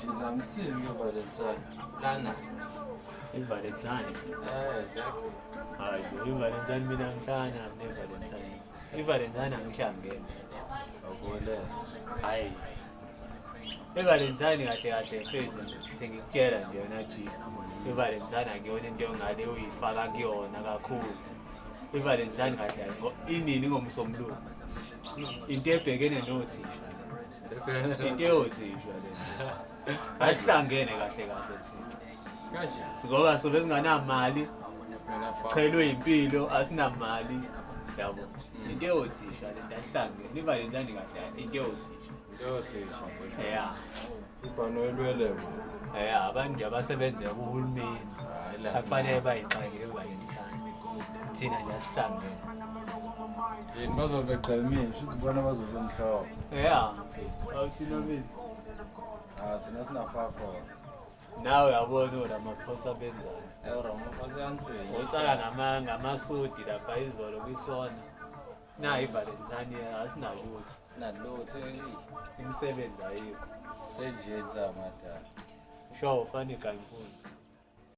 Thina msini ke Valentine. Lana. I-Valentine. Exactly. Hayi, i-Valentine mina ngihlangana ne-Valentine. I-Valentine angihlangene. Awubolele. Hayi. I-Valentine kahle kahle mfethu sengikutshela nje yona G. I-Valentine akuyona into ongale uyifaka kuyona kakhulu. I-Valentine kahle kahle inini ngomsombuluko. Into ebhekene nothisha. Into eyothisha le. Asihlangene kahle kahle thina. Kanjani? Ngoba sobe singanamali, Mina fa. sichelwe impilo, asinamali. Yabo. Into eyothisha le nto asihlangene. I-Valentine kahle into eyothisha. Yothisha. Yeah. Ibhanwelwele bo. Yeah, abantu nje abasebenza kuhulumeni Hayi la. akufanele bayixake i-Valentine. Thina nje asihlangene. Yini bazobe begqemile, shuthi bona bazobe mhlophe. Yeah, mfethu. Awuthina mfethu. Ah, sina sinafa khona. Nawe uyabona uRamaphosa benzani. Ramaphosa uyanswenya. Utsaka ngamasudi lapha izolo kwisona. Na i-Valentine asinalutho. Sinalutho. Imisebenzi ayikho. Senje tsamadala. Sure ufana igamfuni.